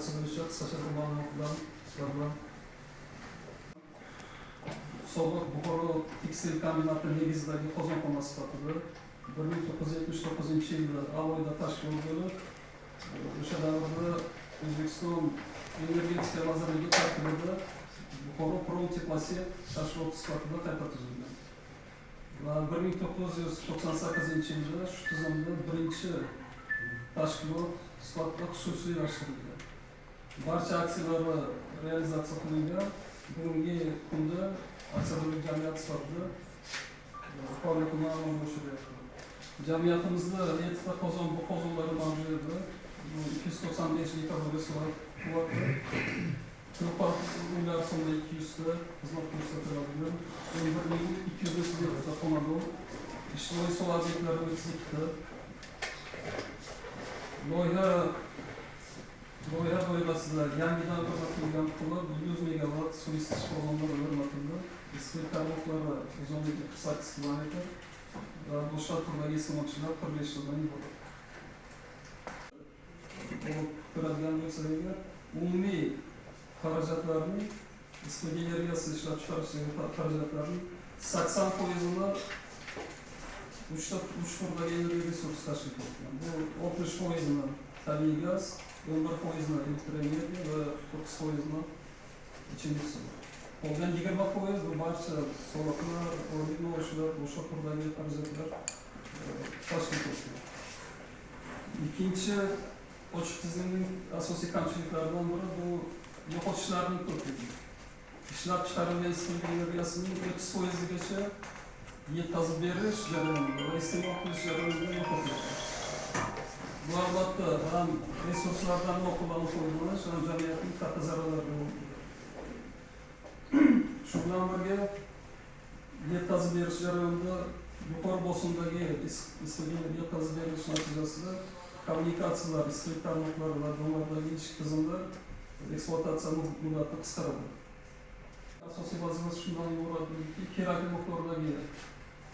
Loyihasi bo'yicha qisqacha bir ma'lumot bilan sizlar bilan. Sobiq Buxoro tekstil kombinati negizidagi qozonxona sifatida 1979-yilda alohida tashkil bo'lib, o'sha davrda O'zbekiston Energetika vazirligi tarkibida Buxoro Promteploset tashkiloti sifatida qayta tuzilgan va 1998-yilda shu tizimda birinchi tashkilot sifatida xususiylashtirilgan. Barcha aksiyalari realizatsiya qilingan. Bugungi kunda aksiyadorlik jamiyati sifatida faoliyatini amalga oshiryapti. Jamiyatimizda yettita qozon bug' qozonlari mavjud edi. Bu 295 gigavatt quvvatli. Ko'p uylar sonda 200 ta xizmat ko'rsatiladigan 11 237 ta xonadon, ijtimoiy soha obyektlari 32 ta. Loyiha doirasida yangidan o'rnatilgan quvvat 100 megavatt suv isitish qozonlari o'rnatildi. Issiqlik tarmoqlari uzunligi 48 kilometr va boshqa turdagi iste'molchilar 45 tadan iborat. Olib ko'radigan bo'lsak agar, umumiy xarajatlarning, issiqlik energiyasi ishlab chiqarishdagi xarajatlarning 80 foizini uchta, uch turdagi energiya resursi tashkil etgan. Bu 60 foizini tabiiy gaz, 11 foizini elektr energiya va 9 foizini ichimlik suvi. Qolgan 20 foiz bu barcha soliqlar, oylik maoshlar, boshqa turdagi xarajatlar tashkil etgan. Ikkinchi ochiq tizimning asosiy kamchiliklaridan biri bu yo'qotishlarning ko'pligi. Ishlab chiqarilgan issiqlik energiyasining 30 foizigacha yetkazib berish jarayonida va iste'mol qilish jarayonida yo'qotiladi. Bu albatta ham resurslardan noqulona foydalanish, ham jamiyatning katta zararlariga yo'l qo'yadi. Shu bilan birga yetkazib berish jarayonida yuqori bosimdagi issiqlik energiya yetkazib berilishi natijasida kommunikatsiyalar, issiqlik tarmoqlari va domlardagi ichki tizimda ekspluatatsiya muddati qisqaradi. Asosiy vazifasi shundan iboratki, kerakli miqdordagi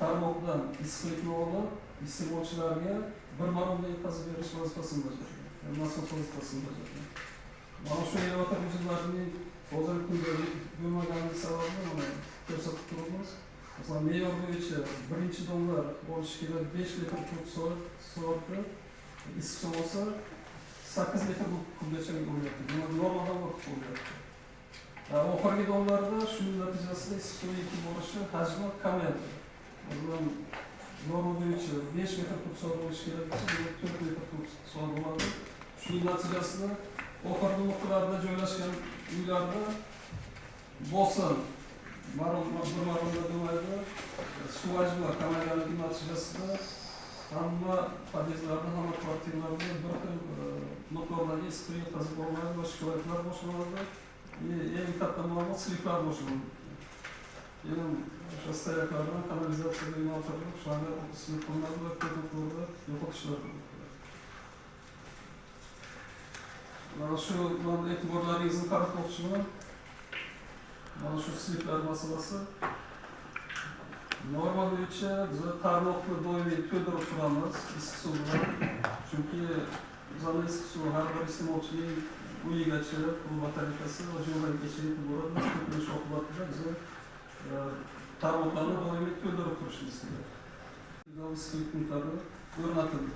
tarmoqdan issiqlikni olib, iste'molchilarga bir maromda yetkazib berish vazifasini bajargan, ya'ni nasos vazifasini bajargan. Mana shu elevator uzullarining hozirgi kunda bo'lmaganligi sababi mana ko'rsatib turibmiz. Masalan, me'yor bo'yicha birinchi domlar olishi kerak 5 metr kub soatda issiq suv olsa, 8 metr kubgacha bo'lyapti. Demak, normadan ortiq bo'lyapti. Oxirgi domlarda shuning natijasida issiq suv yetib borishi hajmi kamayadi. Masalan, norma bo'yicha 5 metr kub soat bo'lishi kerak bo'lsa, demak, 4 metr kub soat bo'ladi. Shuning natijasida oxirgi nuqtalarda joylashgan uylarda bosim bir maromda bo'lmaydi. Suv hajmi kamayganligi natijasida hamma podyezdlarda, hamma kvartiralarda bir xil miqdordagi issiq yetkazib borilmaydi va shikoyatlar boshlanadi. И eng katta muammo слив lar boshlanadi. Keyin o'sha стояк lardan kanalizatsiyaga yo'naltirilib, shularga слив qilinadi va ko'p miqdorda yo'qotishlar bo'ladi. Mana shu man e'tiborlaringizni qaratmoqchiman. Mana shu слив lar masalasi. Norma bo'yicha biz tarmoqni doimiy to'ldirib turamiz issiq suv bilan. Chunki bizani issiq suv har bir iste'molchining uyigacha, pul batareykasi va jo'ragacha yetib boradi. To'kilish oqibatida biz tarmoqlarni doimiy to'ldirib turishimiz kerak. Issiqlik punktlari o'rnatildi.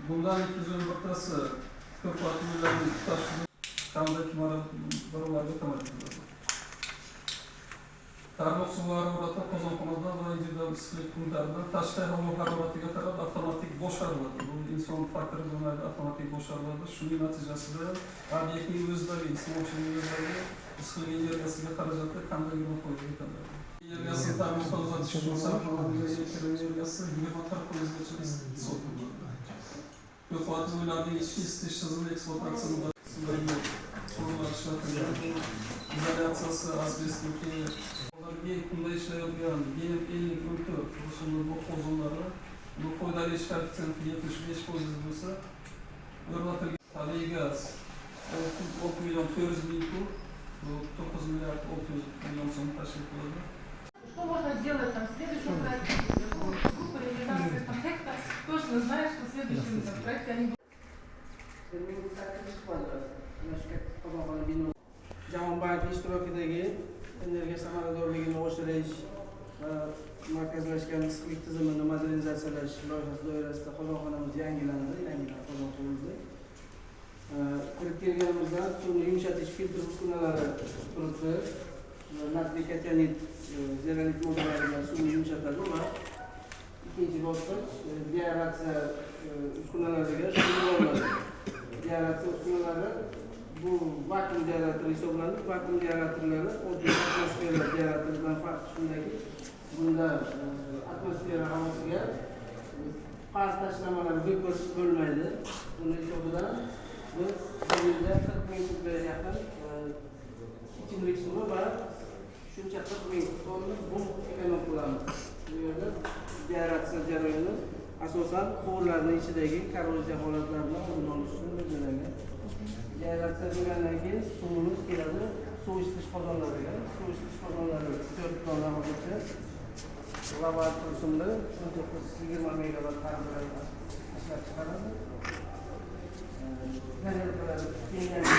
Bundan 211 tasi ko'p qavatli uylarning tutash kamida ikki barobarga kamaytiriladi. Tarmoq suvi harorati qozonxonada va individual issiqlik punktlarida tashqi havo haroratiga qarab avtomatik boshqariladi. Bu inson faktori bo'lmaydi, avtomatik boshqariladi. Shuning natijasida obyektning o'zidagi, iste'molchining o'zidagi issiqlik energiyasiga xarajatni kamida 20 foizga kamayadi. Energiyasini tarmoqqa uzatish uchun sarflanadigan elektr energiyasi 20-40 foizgacha iqtisod bo'ladi. Ko'p qavatli uylarning ichki isitish tizimi ekspluatatsiya muddatidagi qurilmalar ishlatilgan. Bu izolyatsiyasi asbestniki. Hozirgi kunda ishlayotgan GM 50 14 rusumli bug' qozonlari, bu foydali ish koeffitsiyenti 75 foiz bo'lsa, o'rnatilgan tabiiy gaz 6 million 400 ming kub, bu 9 milliard 600 million so'm tashkil qiladi. Что можно сделать там в следующем проекте? Я думаю, что группа реализации проекта точно знает, что в следующем там проекте они будут. Qozonxona bino Jahon banki ishtirokidagi energiya samaradorligini oshirish va markazlashgan issiqlik tizimini modernizatsiyalash loyihasi doirasida qozonxonamiz yangilandi, yangidan qozon qurildi. Kirib kelganimizda suvni yumshatish filtr uskunalari turibdi. Natriy kationit, zeolit moddalari bilan suvni yumshatadi va ikkinchi bosqich deaeratsiya uskunalariga suv yuboriladi. Deaeratsiya uskunalari bu vakuum deaerator hisoblanib, vakuum deaeratorlari oddiy atmosfera deaeratoridan farqi shundaki, bunda atmosfera havosiga par tashlamalari выпуск bo'lmaydi. Buni hisobidan biz bir yilda 40 000 kubga yaqin ichimlik suvi va shuncha 40 000 tonna bug' эконом qilamiz. Bu yerda deaeratsiya jarayoni asosan quvurlarning ichidagi korroziya holatlarini oldini olish uchun mo'ljallangan. Deaeratsiya bo'lgandan keyin suvimiz keladi suv isitish qozonlariga. Suv isitish qozonlari to'rt dona hozircha Laval rusumli 19-20 megavatt har biri ishlab chiqaradi. Горелка lar kengaytirildi.